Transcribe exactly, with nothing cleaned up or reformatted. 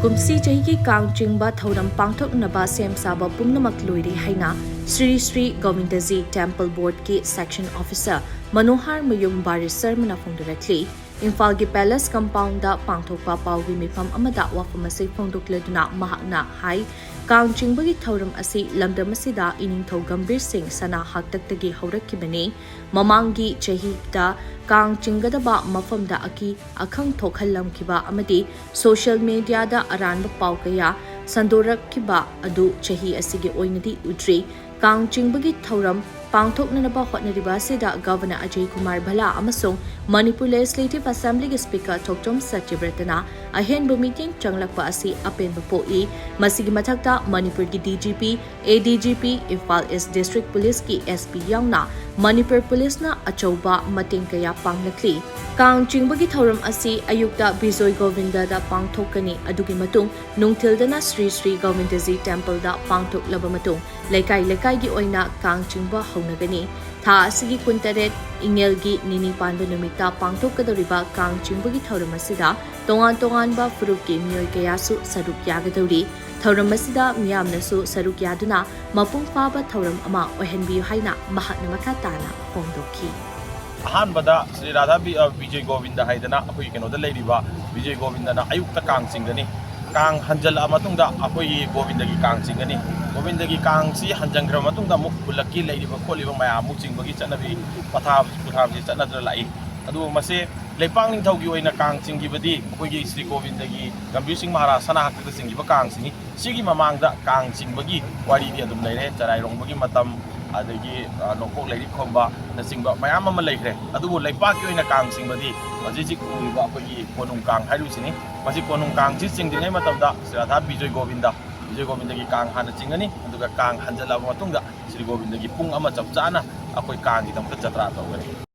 ꯀꯨꯝꯁꯤ ꯆꯍꯤꯒꯤ ꯀꯥꯡ ꯆꯤꯡꯕ ꯊꯧꯔꯝ ꯄꯥꯡꯊꯣꯛꯅꯕ ꯁꯦꯝ ꯁꯥꯕ ꯄꯨꯝꯅꯃꯛ ꯂꯣꯏꯔꯦ ꯍꯥꯏꯅ ꯁ꯭ꯔꯤ ꯁ꯭ꯔꯤ ꯒꯣꯕꯤꯟꯗꯖꯤ ꯇꯦꯝꯄꯜ ꯕꯣꯔꯗꯀꯤ ꯁꯦꯛꯁꯟ ꯑꯣꯐꯤꯁꯔ ꯃꯅꯣꯍꯔ ꯃꯌꯨꯝ ꯕꯥꯔꯤꯁꯔꯃꯅ ꯐꯣꯡꯗꯣꯔꯛꯂꯤ꯫ ꯏꯝꯐꯥꯜꯒꯤ ꯄꯦꯂꯦꯁ ꯀꯝꯄꯥꯎꯟꯗ ꯄꯥꯡꯊꯣꯛꯄ ꯄꯥꯎꯒꯤ ꯃꯤꯐꯝ ꯑꯃꯗ ꯋꯥꯐꯝ ꯑꯁꯤ ꯐꯣꯡꯗꯣꯛꯂꯗꯨꯅ ꯃꯍꯥꯛꯅ ꯍꯥꯏ, ꯀꯥꯡ ꯆꯤꯡꯕꯒꯤ ꯊꯧꯔꯝ ꯑꯁꯤ ꯂꯝꯗꯝ ꯑꯁꯤꯗ ꯏꯅꯤꯡꯊꯧ ꯒꯝꯚꯤꯔ ꯁꯤꯡ ꯁꯅꯥ ꯍꯥꯛꯇꯛꯇꯒꯤ ꯍꯧꯔꯛꯈꯤꯕꯅꯤ꯫ ꯃꯃꯥꯡꯒꯤ ꯆꯍꯤꯗ ꯀꯥꯡ ꯆꯤꯡꯒꯗꯕ ꯃꯐꯝꯗ ꯑꯀꯤ ꯑꯈꯪ ꯊꯣꯛꯍꯜꯂꯝꯈꯤꯕ ꯑꯃꯗꯤ ꯁꯣꯁꯤꯌꯦꯜ ꯃꯤꯗꯤꯌꯥꯗ ꯑꯔꯥꯟꯕ ꯄꯥꯎ ꯀꯌꯥ ꯁꯟꯗꯣꯔꯛꯈꯤꯕ ꯑꯗꯨ ꯆꯍꯤ ꯑꯁꯤꯒꯤ ꯑꯣꯏꯅꯗꯤ ꯎꯗ꯭ꯔꯤ꯫ ꯀꯥꯡ ꯆꯤꯡꯕꯒꯤ ꯊꯧꯔꯝ ꯄꯥꯡꯊꯣꯛꯅꯅꯕ ꯍꯣꯠꯅꯔꯤꯕ ꯑꯁꯤꯗ ꯒꯚꯔꯅꯔ ꯑꯖꯌ ꯀꯨꯃꯥꯔ ꯚꯜꯂꯥ ꯑꯃꯁꯨꯡ ꯃꯅꯤꯄꯨꯔ ꯂꯦꯖꯤꯁꯂꯦꯇꯤꯚ ꯑꯦꯁꯦꯝꯕ꯭ꯂꯤꯒꯤ ꯁ꯭ꯄꯤꯀꯔ ꯊꯣꯛꯆꯣꯝ ꯁꯇ꯭ꯌꯕ꯭ꯔꯇꯅ ꯑꯍꯦꯟꯕ ꯃꯤꯠꯌꯦꯡ ꯆꯪꯂꯛꯄ ꯑꯁꯤ ꯑꯄꯦꯟꯕ ꯄꯣꯛꯏ꯫ ꯃꯁꯤꯒꯤ ꯃꯊꯛꯇ ꯃꯅꯤꯄꯨꯔꯒꯤ ꯗꯤ ꯖꯤ ꯄꯤ, ꯑꯦ ꯗꯤ ꯖꯤ ꯄꯤ, ꯏꯝꯐꯥꯜ ꯏꯁ ꯗꯤꯁꯇ꯭ꯔꯤꯛ ꯄꯨꯂꯤꯁꯀꯤ ꯑꯦꯁ ꯄꯤ ꯌꯥꯎꯅ ꯃꯅꯤꯄꯨꯔ ꯄꯨꯂꯤꯁꯅ ꯑꯆꯧꯕ ꯃꯇꯦꯡ ꯀꯌꯥ ꯄꯥꯡꯂꯛꯂꯤ꯫ ꯀꯥꯡ ꯆꯤꯡꯕꯒꯤ ꯊꯧꯔꯝ ꯑꯁꯤ ꯑꯌꯨꯛꯇ ꯕꯤꯖꯣꯏ ꯒꯣꯕꯤꯟꯗꯗ ꯄꯥꯡꯊꯣꯛꯀꯅꯤ꯫ ꯑꯗꯨꯒꯤ ꯃꯇꯨꯡ ꯅꯨꯡꯊꯤꯜꯗꯅ ꯁ꯭ꯔꯤ ꯁ꯭ꯔꯤ ꯒꯣꯕꯤꯟꯗꯖꯤ ꯇꯦꯝꯄꯜꯗ ꯄꯥꯡꯊꯣꯛꯂꯕ ꯃꯇꯨꯡ ꯂꯩꯀꯥꯏ ꯂꯩꯀꯥꯏꯒꯤ ꯑꯣꯏꯅ ꯀꯥꯡ ꯆꯤꯡꯕ ꯍꯧꯅꯒꯅꯤ꯫ ꯊꯥ ꯑꯁꯤꯒꯤ ꯀꯨꯟꯇꯔꯦꯠ ꯏꯉꯦꯜꯒꯤ ꯅꯤꯅꯤ ꯄꯥꯟꯕ ꯅꯨꯃꯤꯠꯇ ꯄꯥꯡꯊꯣꯛꯀꯗꯧꯔꯤꯕ ꯀꯥꯡ ꯆꯤꯡꯕꯒꯤ ꯊꯧꯔꯝ ꯑꯁꯤꯗ ꯇꯣꯉꯥꯟ ꯇꯣꯉꯥꯟꯕ ꯐꯨꯔꯨꯞꯀꯤ ꯃꯤꯑꯣꯏ ꯀꯌꯥꯁꯨ ꯁꯔꯨꯛ ꯌꯥꯒꯗꯧꯔꯤ꯫ ꯊꯧꯔꯝ ꯑꯁꯤꯗ ꯃꯤꯌꯥꯝꯅꯁꯨ ꯁꯔꯨꯛ ꯌꯥꯗꯨꯅ ꯃꯄꯨꯡ ꯐꯥꯕ ꯊꯧꯔꯝ ꯑꯃ ꯑꯣꯏꯍꯟꯕꯤꯌꯨ ꯍꯥꯏꯅ ꯃꯍꯥꯛꯅ ꯃꯈꯥ ꯇꯥꯅ ꯐꯣꯡꯗꯣꯛꯈꯤ꯫ ꯑꯍꯥꯟꯕꯗ ꯁ꯭ꯔꯤ ꯔꯥꯙꯥ ꯕꯤ-, ꯑ, ꯕꯤꯖꯣꯏ ꯒꯣꯕꯤꯟꯗ ꯍꯥꯏꯗꯅ ꯑꯩꯈꯣꯏꯒꯤ ꯀꯩꯅꯣꯗ ꯂꯩꯔꯤꯕ ꯕꯤꯖꯣꯏ ꯒꯣꯕꯤꯟꯗꯅ ꯑꯌꯨꯛꯇ ꯀꯥꯡ ꯆꯤꯡꯒꯅꯤ꯫ ꯀꯥꯡ ꯍꯟꯖꯜꯂꯛꯑ ꯃꯇꯨꯡꯗ ꯑꯩꯈꯣꯏꯒꯤ ꯒꯣꯕꯤꯟꯗꯒꯤ ꯀꯥꯡ ꯆꯤꯡꯒꯅꯤ꯫ ꯒꯣꯕꯤꯟꯗꯒꯤ ꯀꯥꯡꯁꯤ ꯍꯟꯖꯟꯈ꯭ꯔꯕ ꯃꯇꯨꯡꯗ ꯑꯃꯨꯛ ꯈꯨꯜꯂꯛꯀꯤ ꯂꯩꯔꯤꯕ ꯈꯣꯠꯂꯤꯕ ꯃꯌꯥꯝ ꯑꯃꯨꯛ ꯆꯤꯡꯕꯒꯤ ꯆꯠꯅꯕꯤ ꯄꯊꯥ ꯄꯨꯊꯥꯕꯁꯤ ꯆꯠꯅꯗꯨꯅ ꯂꯥꯛꯏ꯫ ꯑꯗꯨꯕꯨ ꯃꯁꯤ ꯂꯩꯄꯥꯛ ꯅꯤꯡꯊꯧꯒꯤ ꯑꯣꯏꯅ ꯀꯥꯡ ꯆꯤꯡꯈꯤꯕꯗꯤ ꯑꯩꯈꯣꯏꯒꯤ ꯁ꯭ꯔꯤ ꯒꯣꯕꯤꯟꯗꯒꯤ ꯒꯝꯚꯤꯔ ꯁꯤꯡ ꯃꯍꯥꯔꯥꯖ ꯁꯅꯥ ꯍꯥꯛꯇꯛꯇ ꯆꯤꯡꯈꯤꯕ ꯀꯥꯡꯁꯤꯅꯤ꯫ ꯁꯤꯒꯤ ꯃꯃꯥꯡꯗ ꯀꯥꯡ ꯆꯤꯡꯕꯒꯤ ꯋꯥꯔꯤꯗꯤ ꯑꯗꯨꯝ ꯂꯩꯔꯦ꯫ ꯆꯔꯥꯏꯔꯣꯡꯕꯒꯤ ꯃꯇꯝ, ꯑꯗꯒꯤ, ꯑ, ꯅꯣꯡꯄꯣꯛ ꯂꯥꯏꯔꯤꯛ ꯈꯣꯝꯕꯅꯆꯤꯡꯕ ꯃꯌꯥꯝ ꯑꯃ ꯂꯩꯈ꯭ꯔꯦ꯫ ꯑꯗꯨꯕꯨ ꯂꯩꯄꯥꯛꯀꯤ ꯑꯣꯏꯅ ꯀꯥꯡ ꯆꯤꯡꯕꯗꯤ ꯍꯧꯖꯤꯛ ꯍꯧꯖꯤꯛ ꯎꯔꯤꯕ ꯑꯩꯈꯣꯏꯒꯤ ꯀꯣꯅꯨꯡ ꯀꯥꯡ ꯍꯥꯏꯔꯤꯕꯁꯤꯅꯤ꯫ ꯃꯁꯤ ꯀꯣꯅꯨꯡ ꯀꯥꯡꯁꯤ ꯆꯤꯡꯗ꯭ꯔꯤꯉꯩ ꯃꯇꯝꯗ ꯁ꯭ꯔꯤ ꯔꯥꯙꯥ ꯕꯤꯖꯣꯏ ꯒꯣꯕꯤꯟꯗ, ꯕꯤꯖꯣꯏ ꯒꯣꯕꯤꯟꯗꯒꯤ ꯀꯥꯡ ꯍꯥꯟꯅ ꯆꯤꯡꯒꯅꯤ꯫ ꯑꯗꯨꯒ ꯀꯥꯡ ꯍꯟꯖꯜꯂꯛꯑꯕ ꯃꯇꯨꯡꯗ ꯁ꯭ꯔꯤ ꯒꯣꯕꯤꯟꯗꯒꯤ ꯄꯨꯡ ꯑꯃ ꯆꯞ ꯆꯥꯅ ꯑꯩꯈꯣꯏ ꯀꯥꯡꯒꯤꯗꯃꯛꯇ ꯖꯇ꯭ꯔꯥ ꯇꯧꯒꯅꯤ꯫